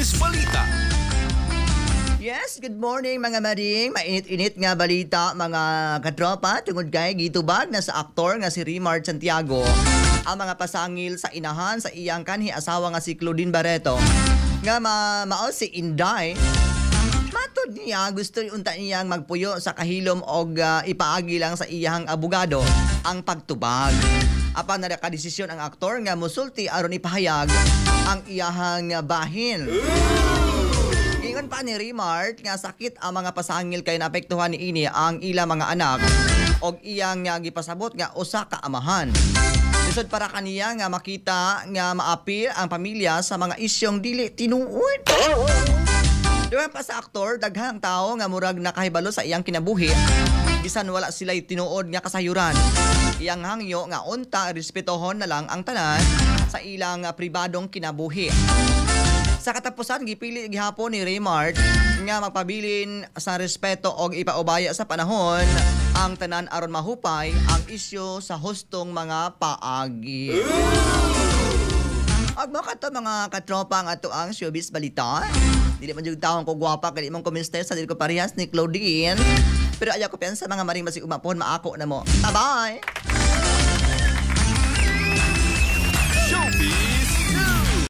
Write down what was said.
Showbiz Balita. Yes, good morning, mga maring. Mainit-init nga balita, mga katropa, tungod kay gitubag na sa aktor nga si Raymart Santiago ang mga pasangil sa inahan sa iyang kanhi asawa nga si Claudine Barreto nga mao si Inday. Matod niya, gusto unta niyang magpuyo sa kahilom og ipaagi lang sa iyang abogado ang pagtubag. Apan nakadesisyon ang aktor nga musulti aron ipahayag ang iyahang bahin. Ingon pa ni Raymart nga sakit ang mga pasangil kay naapektuhan niini ang ila mga anak og iyang gipasabot nga usa ka amahan. Lisod para kaniya nga makita nga maapil ang pamilya sa mga isyong dili tinuod. Dugang pa sa aktor, daghang tao nga murag nakahibalo sa iyang kinabuhi bisan wala sila tinuod nga kasayuran. Iyang hangyo nga unta respetohon na lang ang tanan sa ilang pribadong kinabuhi. Sa katapusan, gipili gihapon ni Raymart nga magpabilin sa respeto og ipaubaya sa panahon ang tanan aron mahupay ang isyu sa hustong mga paagi. Ug mao kato, mga katropa, ang ato ang showbiz balita. Dili man jud taon ko gwapa kay di man ko mister sa dili ko parehas ni Claudine. Pero ayaw ko piyansa, mga maring, basig umapon maako na mo. Bye-bye! Showbiz.